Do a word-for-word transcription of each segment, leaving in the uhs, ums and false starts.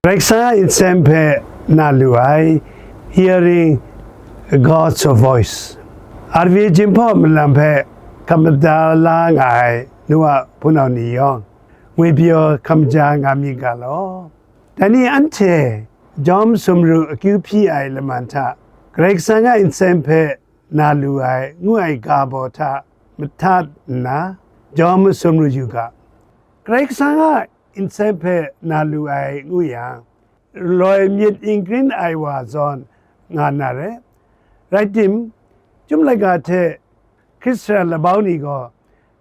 Karai Kasang a nsen hpe na lu ai, Hearing God's Voice. R V A Jinghpaw malam hpe hkap mada la nga ai nu a hpunau ni yawng, ngwi pyaw hkam ja nga mi ga law. Dai ni anhte jawm sumru akyu hpyi ai laman hta, Karai Kasang a nsen hpe na lu ai ngu ai ga baw hta mahtat nna, jawm sumru yu ga. Karai Kasang a nsen hpe na lu ai ngu yang, loi myit ingrin ai wa zawn nga na rai. Rai tim, chyum laika hte Hkristu labau ni gaw,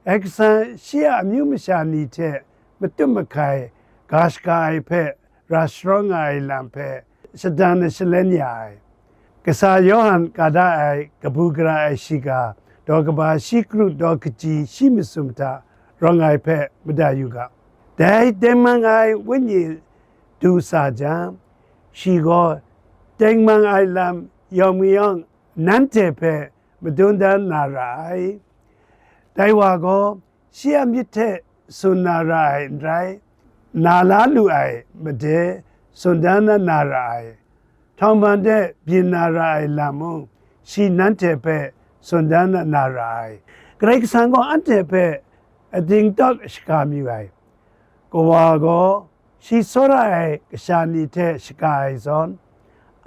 Karai Kasang shi a amyu masha ni hte matut mahkai ga shaga ai hpe ra sharawng nga ai lam hpe shadang shalen ya ai. Kasa Yawhan ka da ai kabu gara ai shiga, daw kaba shi kru daw kaji shi masum hta rawng ai hpe mada yu ga. Dai tengman ai Wenyi du sa jang, shi gaw tengman ai lam yawng mayawng nanhte hpe madun dan na ra ai. Dai wa gaw shi a myit hte tsun na ra ai n rai, na la lu ai made tsun dan na ra ai, htawng man de byin na ra ai lam mung, shi nanhte hpe tsun dan na ra ai. Karai Kasang gaw anhte hpe ating tawk shaga mayu ai. Kawa gaw shi tsawra ai kasha ni hte shaga ai zawn,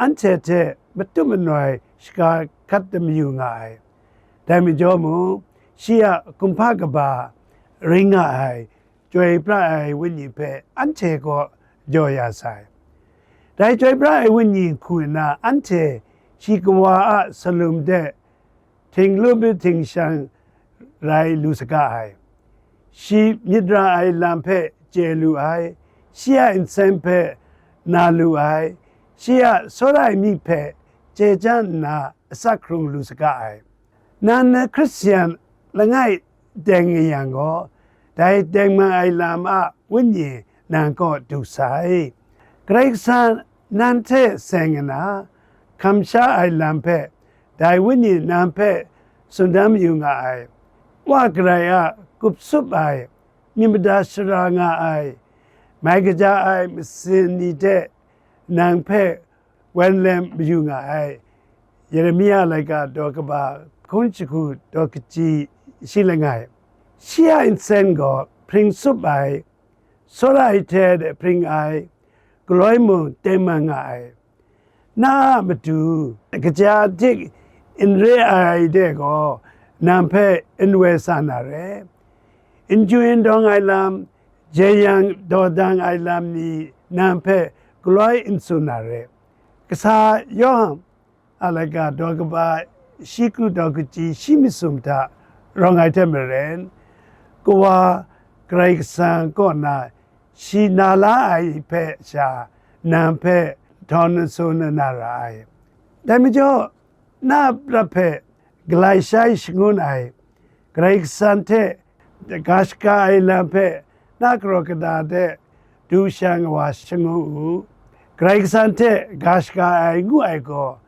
anhte hte matut manoi shaga hkat da mayu nga ai. Dai majaw mung, shi a kumhpa kaba ring nga ai, chyoi pra ai Wenyi hpe anhte kaw jaw ya sai. Dai chyoi pra ai Wenyi hku nna, anhte shi Kawa a salum de htinglup htingshang rai lu saga ai. Shi myit ra ai lam hpe chye lu ai, shi a nsen hpe na lu ai, shi a tsawra ai myit hpe chye jan nna asak hkrung lu saga ai. Nang na Hkristu langai teng nga yang gaw, dai tengman ai lam a Wenyi nang kaw du sai. Karai Kasang nang hte seng nna, hkam sha ai lam hpe dai Wenyi nang hpe tsun dan mayu nga ai. Wa karai a kup sup ai, myit mada shara nga ai, mai kaja ai masin ni hte nang hpe wan lem mayu nga ai. Yeremia laika daw kaba hkun shagu daw kaji shi langai. Shi a nsen gaw hpring sup ai, tsawra ai hte de hpring ai, galoi mung tengman nga ai. Na a matu, kaja dik n re ai de gaw, nang hpe n woi sa na re. N chyu n dawng ai lam, jeyang dawdang ai lam ni nang hpe galoi n tsun na re. Kasa Yawhan a laika daw kaba shi kru daw kaji shi masum hta rawng ai hte maren, Kawa Karai Kasang kaw na shi na la ai hpe sha nang hpe htawng n tsun na ra ai. Dai majaw, na prat hpe galai shai shangun ai, Karai Kasang hte ga shaga ai lam hpe na karaw kata de du shang wa shangun u. Karai Kasang hte ga shaga ai ngu ai gaw,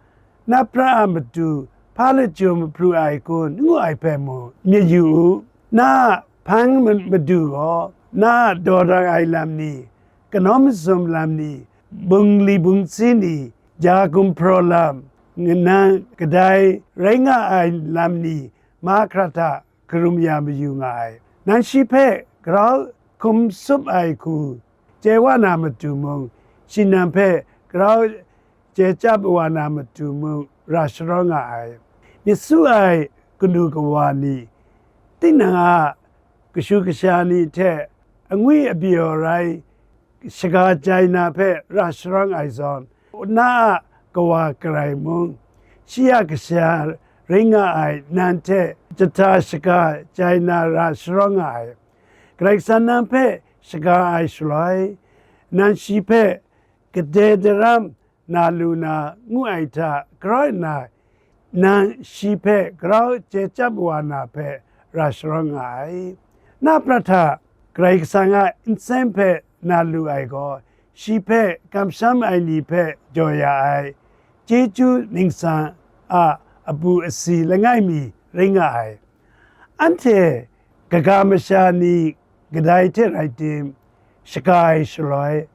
na prat a matu hpa lachyum pru ai kun ngu ai hpe mung myit yu u. Na a hpang ma-, madu gaw, na a dawdang ai lam ni, kanawn mazum lam ni, bungli bungsi ni, ja gumhpraw lam, nang kadai rai nga ai lam ni mahkra hta karum ya mayu nga ai. Nang shi hpe grau hkum sup ai hku chye wa na matu mung, shi nang hpe grau chye chyap wa na matu mung ra sharawng nga ai. Myit su ai kanu kawa ni, tinang a kashu kasha ni hte angwi abyaw rai shaga jai na hpe ra sharawng ai zawn, na a kawa karai mung, shi a kasha rai nga ai nang hte jahta shaga jai na ra sharawng nga ai. Karai Kasang nang hpe shaga ai shaloi, nang shi hpe gade daram na lu na ngu ai hta karoi nna, nang shi hpe grau chye chyap wa na hpe ra sharawng nga ai. Na prat hta Karai Kasang a nsen hpe na lu ai gaw, shi hpe kamsham ai ni hpe jaw ya ai chyeju ningsang a abu asi langai mi rai nga ai. Anhte kaga masha ni kadai hte rai tim, shaga ai shaloi,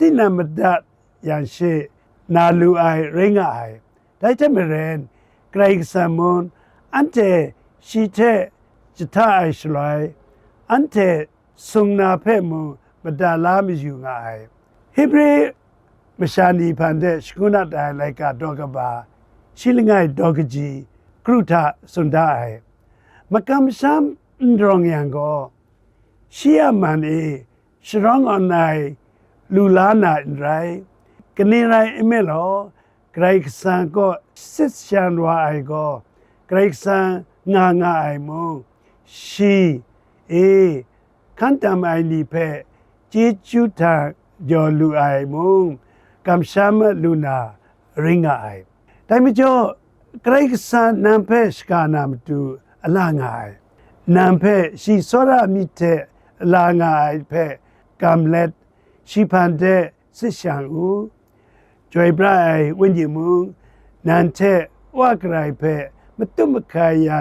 tinang madat yang she na lu ai rai nga ai. Dai hte maren, Karai Kasang mung anhte shi hte jahta ai shaloi, anhte sung na hpe mung mada la mayu nga ai. Hebri masha ni hpan de shagun dat ai laika daw kaba shi langai daw kaji kru hta tsun da ai. Makam masham n rawng yang gaw, shi a man e sharawng awn ai lu la na n rai. Kaning rai nme law, Karai Kasang kaw sit shan wa ai gaw, Karai Kasang nga nga ai mung, shi e hkan tam ai ni hpe chyeju hta jaw lu ai mung, kamsham lu na ring nga ai. Dai majaw, Karai Kasang nang hpe shaga na matu a la nga ai, nang hpe shi tsawra myit hte a la nga ai hpe kam let, shi hpan de sit shang u. Chyoi pra ai Wenyi mung, nang hte Wa karai hpe matut mahkai ya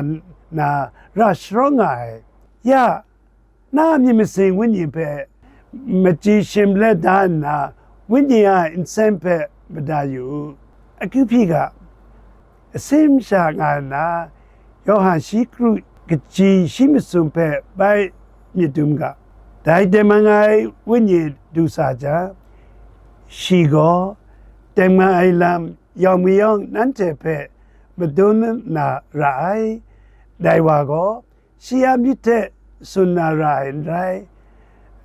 na ra sharawng nga ai. Ya, na a myit masin Wenyi hpe machyi shim let da nna, Wenyi a nsen hpe mada yu u. Akyu hpyi ga, asin masha nga nna, Yawhan shi kru kaji shi masum hpe bai myit dum ga. Dai tengman ai Wenyi du sa jang, shi gaw tengman ai lam yawng mayawng nanhte hpe madun na ra ai. Dai wa gaw, shi a myit hte tsun na ra ai n rai,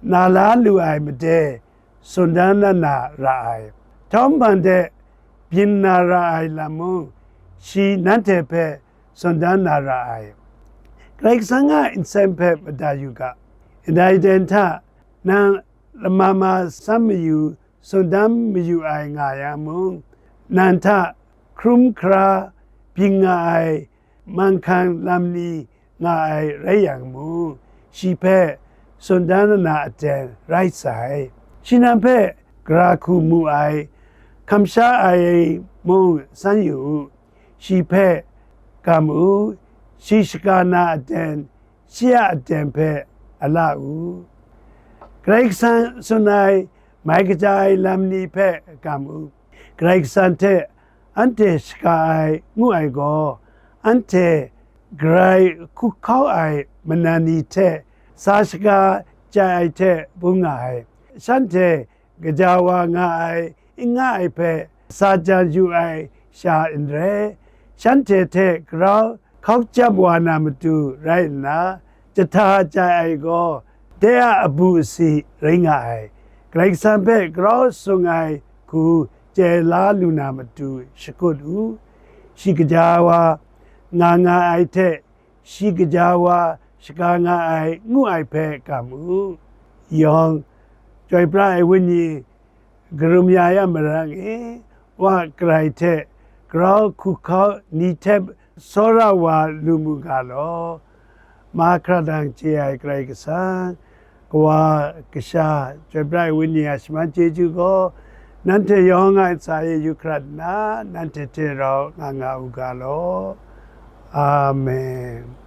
na la lu ai made tsun dan na na ra ai. Htawm hpan de byin na ra ai lam mung, shi nanhte hpe tsun dan na ra ai. Karai Kasang a nsen hpe mada yu ga. Ndai aten hta nang lama ma san mayu tsun dan mayu ai nga yang mung, nang hta hkrum hkra byin nga ai manghkang lam ni nga ai rai yang mung, shi hpe tsun dan na aten rai sai. Shi nang hpe gara hku mu ai, hkam sha ai mung san yu u. Shi hpe kam u, shi shaga na aten, shi a aten hpe a la u. Karai Kasang tsun ai mai kaja ai lam ni hpe kam u. Karai Kasang hte anhte shaga ai ngu ai gaw, anhte garai hku hkau ai manan ni hte sa shaga chyai ai hte bung nga ai. Shanhte gaja wa nga ai, n nga ai hpe sa jan yu ai sha n rai, shanhte hte grau hkau chyap wa na matu rai nna, jahta chyai ai gaw, dai a abu asi rai nga ai. Karai Kasang hpe grau sung ai hku chye la lu na matu shakut u. Shi gaja wa nga nga ai hte, shi gaja wa shaga nga ai ngu ai hpe kam u. Yawng, Chyoi pra ai Wenyi, karum ya ya marang e, Wa karai hte grau hku hkau ni hte tsawra wa lu mu ga law. Mahkra dang chye ai Karai Kasang, Kawa, Kasha, Chyoi pra ai Wenyi a shaman chyeju gaw, nanhte yawng a ntsa e yu hkrat nna, nanhte hte rau nga nga u ga law. Amen.